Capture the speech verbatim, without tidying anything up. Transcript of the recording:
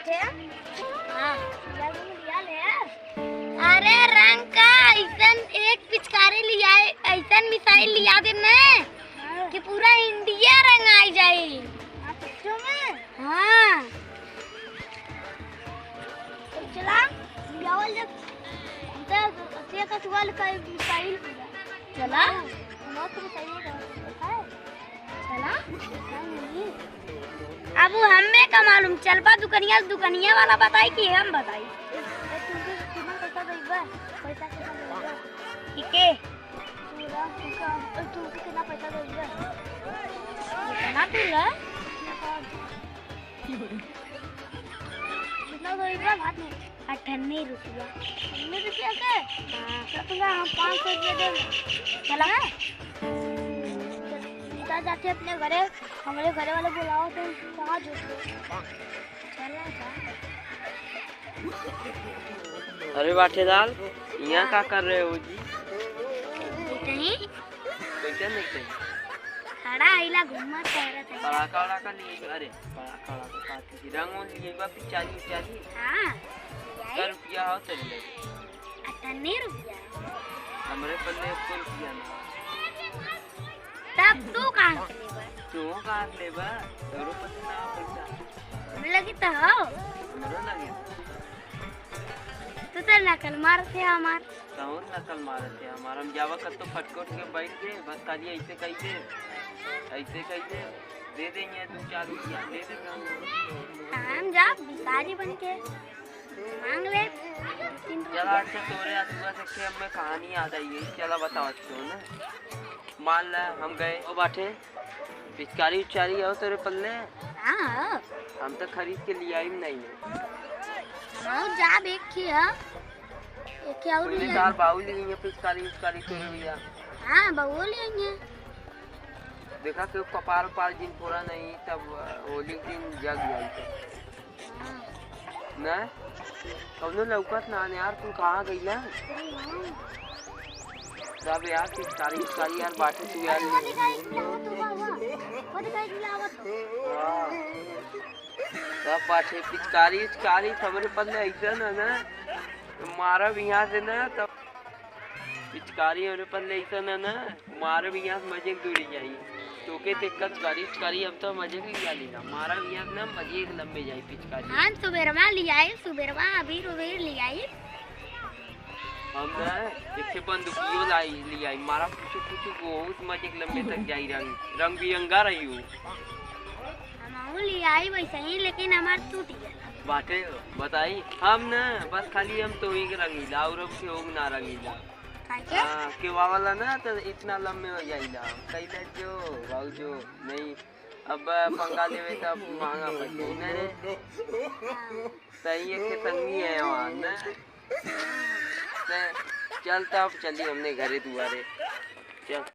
हाँ। अरे रंग का ऐसन एक पिचकारी लिया, ऐसन मिसाइल लिया दे न कि पूरा इंडिया रंगाई जाई। हाँ। चला, लियावल जब, हम तो अच्छे का सुअल का मिसाइल पूरा। चला। हम तो मिसाइल का, है? चला। अब हमें का मालूम, चलबा दुकनिया, दुकनिया वाला बताई कि हम बताई? ए, तुमके कितना पैसा देबा? पैसा कितना देबा? ठीक है। पूरा पैसा, ए, तुमके कितना पैसा देबा? कितना तू ला? कितना देबा? बात नहीं। अठन्नी रुपया। अठन्नी रुपया के? हाँ। तो तुमका हम पाँच सौ रुपया देब। चला। हाँ? जा, जाके अपने घरे, हमरे घरे वाले बुलाओ तो कहाँ जो। चला जा। अरे बाठेदार, यहाँ का कर रहे हो जी? कहीं? कैसे नहीं कहीं? खड़ा आइला घूमत टहरत है। पड़ाका वड़ाका लिए, अरे पड़ाका वड़ाका काट के रंग उंग लिए बा, पिचकारी उचकारी। हाँ, कै रुपया हो तेरे लगे? अठन्नी रुपया। हमरे पल्ले एको रुपया ना। तब तू कहाँ से लेबा? तू कहाँ से लेबा? तोरो पल्ले ना पैसा। हम लगी तो हो। हमरो लगे। तू तो नकल मारत है हमार। कौन नकल मारत है हमार? हम जावा कत्तो फटकोट के बैठ के बस खाली ऐसे कही दे, ऐसे कही दे, दे देंगे दो चार रुपया, दे दे। हम जा भिखारी बन के मांग ले। चला अच्छा, तोरे अथुआ से के हमें कहानी याद आई है। चला बताओ अच्छो ना। मान ला हम गए, ओ बाठे, पिचकारी उचकारी आओ तेरे पल्ले? हाँ। हम तो खरीद के लियाई नहीं है। हम जा देख के, हाँ। एक क्या और पूरी लिया? दाल बाउल लिए पिचकारी उचकारी तोरे भैया। हाँ, बाउल लिए। देखा के कपार उपार जिन पूरा नहीं, तब होली के दिन जग जाई तो। ना? कौनो लौकत ना यार, तू कहाँ गइला? सब यार पिचकारी उचकारी यार बाटे तू यार। हाँ। सब बाटे पिचकारी उचकारी सबरे पल्ले ऐसा ना ना। मारब यहाँ से ना तब। पिचकारी हमरे पल्ले ऐसा ना ना, मारब यहाँ से मजे के दूरी जाई। तोके ते कचकारी उचकारी हम तो मजे के लिया लीला। मारब यहाँ से ना मजे के लम्बे जाई पिचकारी। हाँ, सुबेरवा लियाई, सुबेरवा अबीर उबीर लियाई। हम ना एक ठे बंदूकियो लाई, लियाई। मारब कुछ कुछ बहुत मजे के लम्बे तक जाई रंग, रंग बिरंगा रही हो। हमहू लियाई वैसे ही, लेकिन हमार टूट गया। बाटे, बताई, हम ना, बस खाली हम तोही के रंगीला, और अब केहू के ना रंगीला। काहे के? हाँ, केहू वाला ना, तो इतना लम्बे हो जाइला। कैले जो, भाऊ जो, नहीं, अब पंगा लेवे तो महंगा पड़ जाई ना रे। हाँ। सही है, के संगी है वहाँ ना। ते चल, तब चली हमने घरे दुआरे। चल।